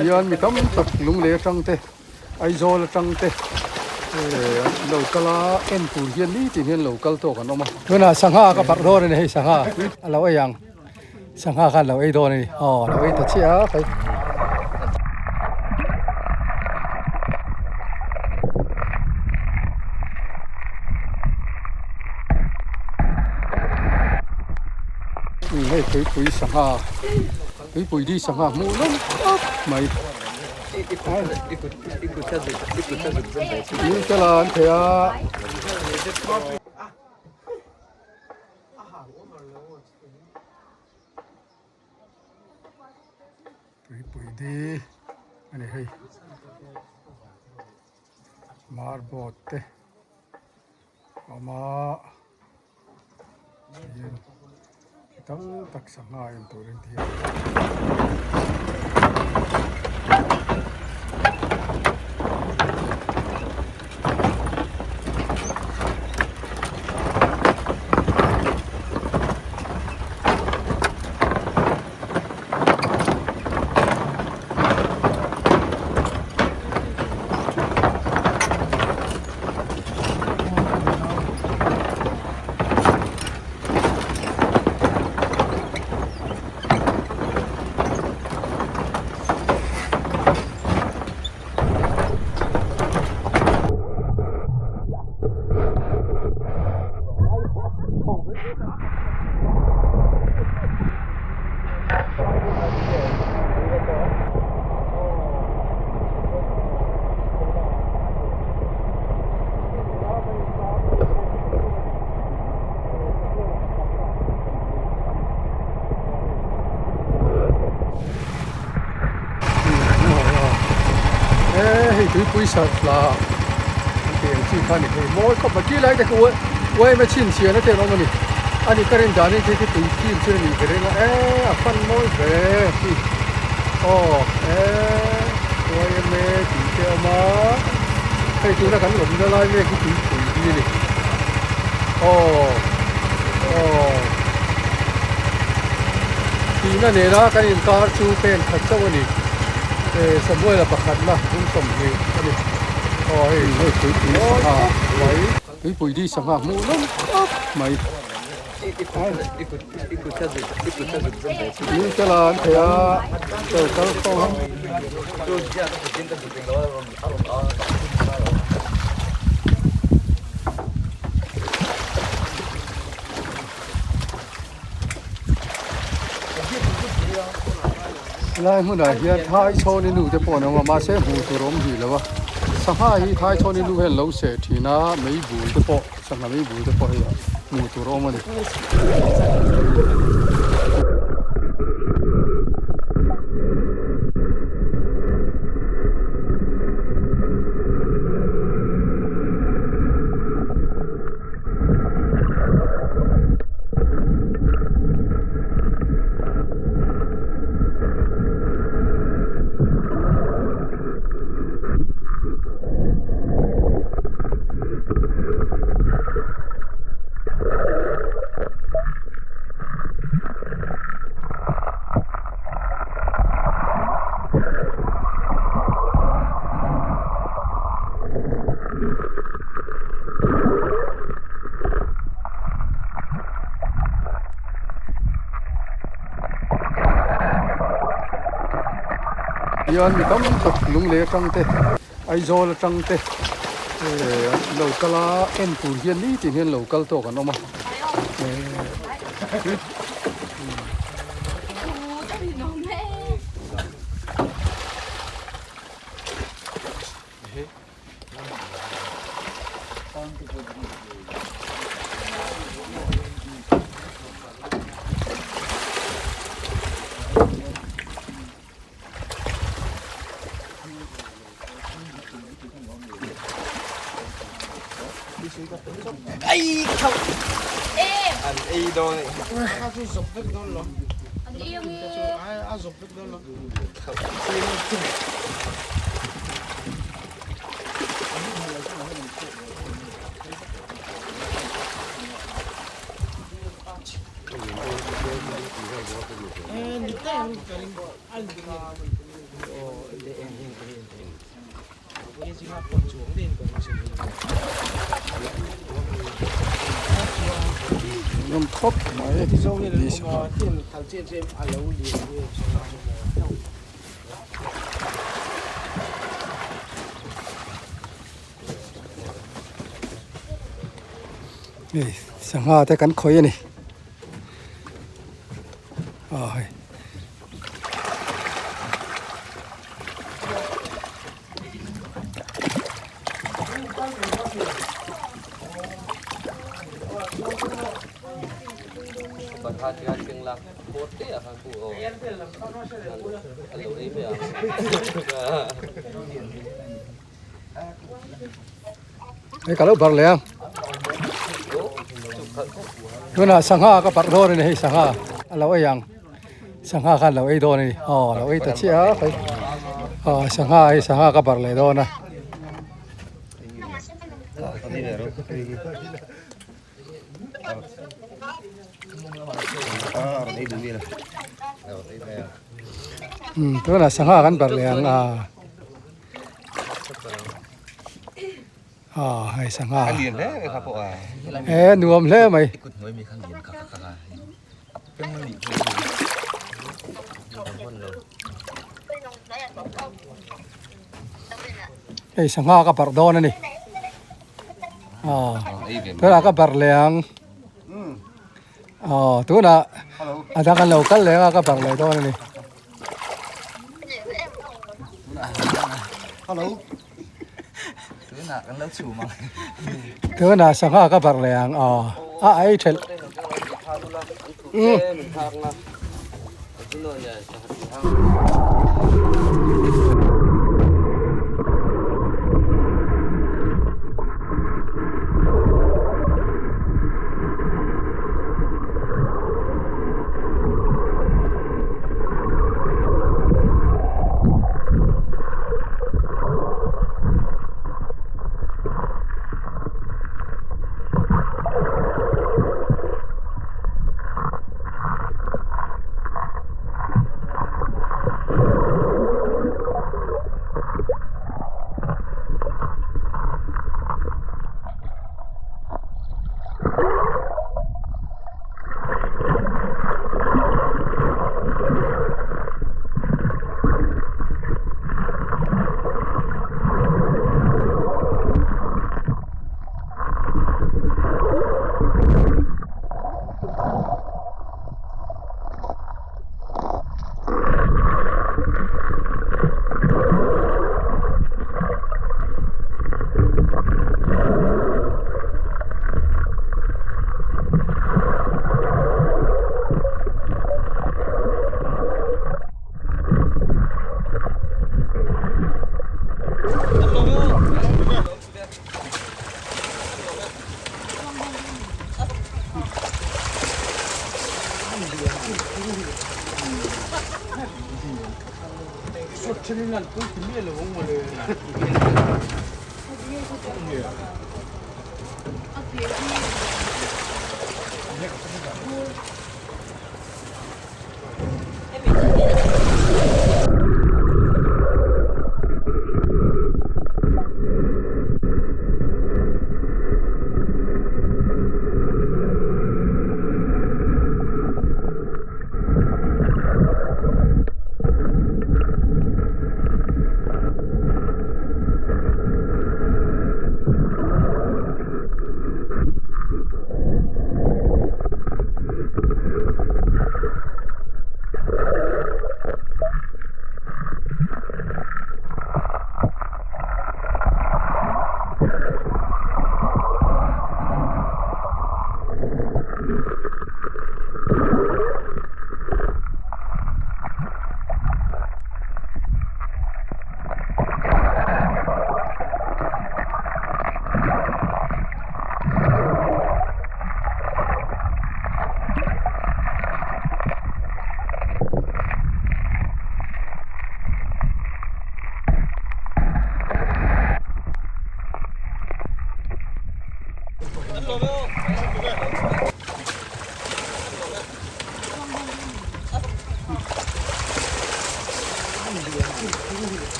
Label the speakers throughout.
Speaker 1: Hian mi tam tak lunglei atang te Aizawl atang te an lo kal a en tur hian nitin hian lo kal tawk an awm a. Tunah sangha ka barh dawn a ni hei sangha a lo ei ang sangha khan lo ei dawn a ni aw lo ei ta chiah a hei. Hei tuipui sangha. Tuipui di sangha hmuh nawm khawp mai. Dil te la an thei a. Tuipui di a ni hei. Marboard te a awm a. Tam tak sangha en turin ti a. Hei tuipui sarhla an tih ang chi kha a ni thei mawi khawp mai ti lai te khu uaima chhinchhiah na te an awm a ni a ni ka rin danin khi khi tui fim chu a nih ka ring a e a fan mawi hle khi aw e uaima tih te a awm a hei tuna kan awmna lai mek hi tuipui hi a ni aw aw tihna nena kan inkar chu pen khat chauh a ni e Samuela pakhatna bung 20 a ni aw hei hei tuipui sangha mai tuipui di sangha hmuh nawm khawp mai. Dil te la an thei a chaw kal khawm. Helai hmunah hian Thaichhawni nu te pawh an awm a mahse hmuh tur a awm hih lo a sangha hi Thaichhawni nu hian lo seh thin a meibul te pawh sangha meibul te pawh hei hmuh tur a awm a ni. Hian mi tam tak lunglei atang te Aizawl atang te eh lo kal a en tur hian nitin hian lo kal tawk an awm a eh. Nawm khawp mai ni sangha. Hei sangha te kan khawih a ni aw hei. Hei ka lo barh leh a tunah sangha ka barh dawn a ni hei sangha a lo ei ang sangha khan lo ei dawn a ni aw a lo ei ta chiah a hei aw sangha hei sangha ka barh leh dawn a. Tunah sangha kan barh leh ang a aw hei sangha e nuam hle mai. Hei sangha ka barh dawn a ni. Aw tunah ka barh leh ang aw tunah a dang an lo kal leh anga ka barh leh dawn a ni tunah sangha ka barh leh ang aw a ei thelh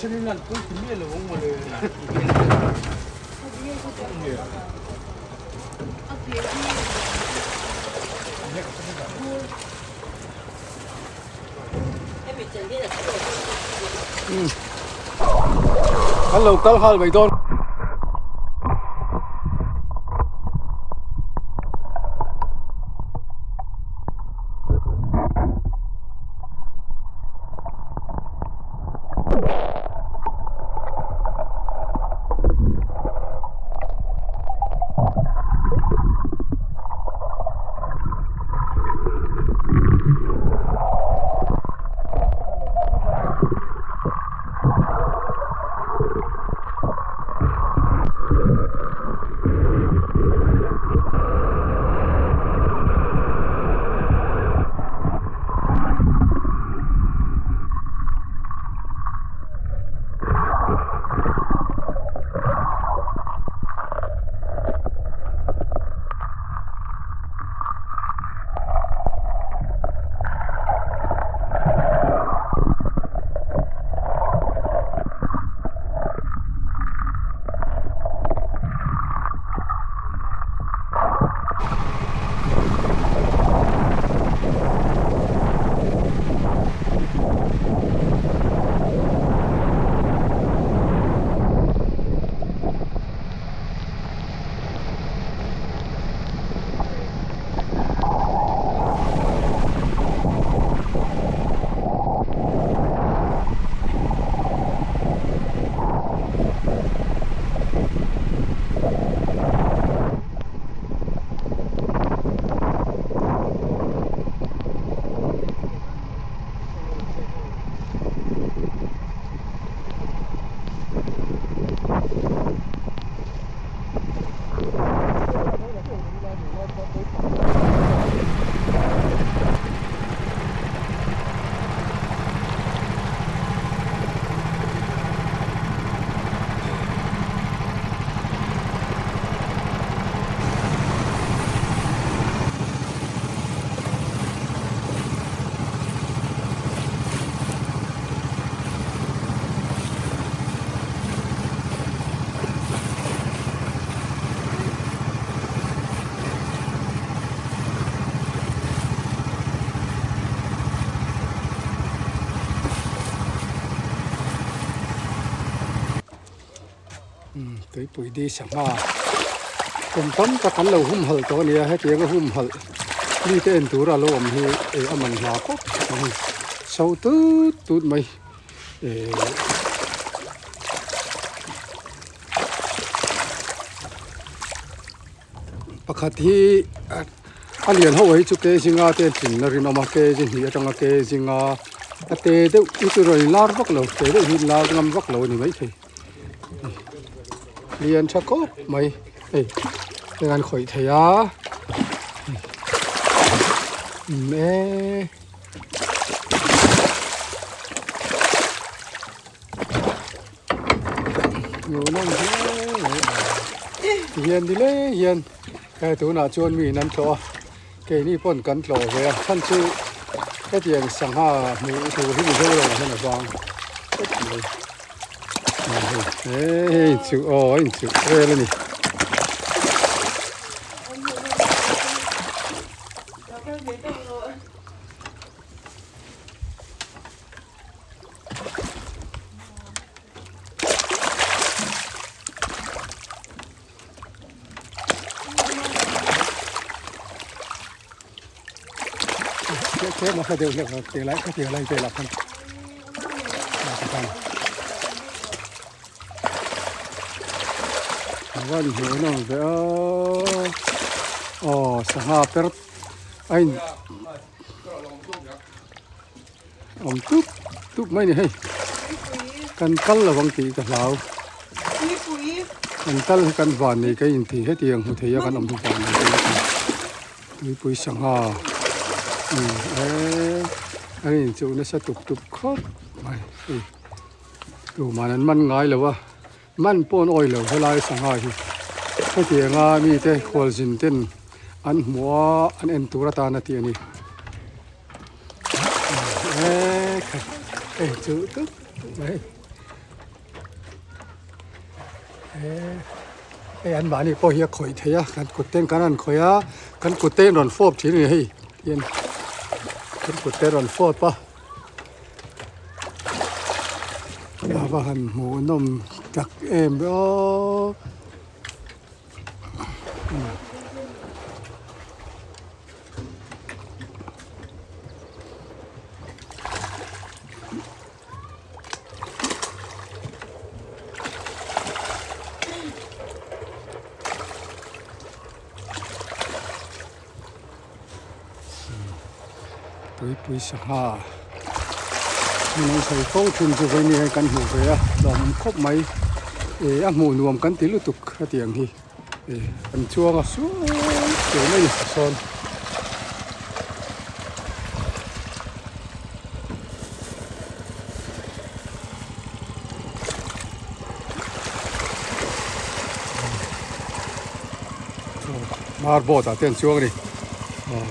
Speaker 1: Kan lo kal nghal mai dawn. Tuipui di sangha kum tam tak an lo humhalh tawh a nia hetianga humhalh mite en tura lo awm hi eh a man hla khawp mai so tut tut mai eh Pakhat hi a lian ho hi chu ke zinga te an tlinna rinawm a ke zi hnih atanga ke zinga a te deuh hi chu rawn inlar vak lo te deuh hi inlar ngam vak lo a ni maithei lian tha khawp mai hei heng an khawih thei a umm e. Hian ni le hian hei tunah chuan mi in an tlawh a keini pawn kan tlawh ve a chhan chu hetiang sangha hmuh tur hi mizoram ah hian a vang khawp mai hei chu aw a inchuh vel a ni. Aw sangha per a in Awm tup tup mai ni hei kan kal lo ang tih ka hlau kan kal hi kan van nei ka inti hetiang hmu thei a kan awm hi van nei ka inti tuipui sangha eee an inchuh nasa tup tup khawp mai hei tuman an man ngai lo a man pawh an awih lo helai sangha hi hetianga mite khualzin ten an hmuh a an en tur atana tih a ni. Hei an mahni pawh hi a khawih thei a kan kut ten kan han khawih a kan kut te in rawn fawp thin a ni hei tihian kan kut te rawn fawp a a va han hmuh nawm tak em aw. Tuipui sangha hmun an sawi fo thin chu vawiin hian kan hmuh ve a lawmawm khawp mai ih a hmuh nuam kan ti lutuk hetiang hi ih kan chuang a sual sual mai a ni sawn. Mar boat ah te an chuang a ni aw.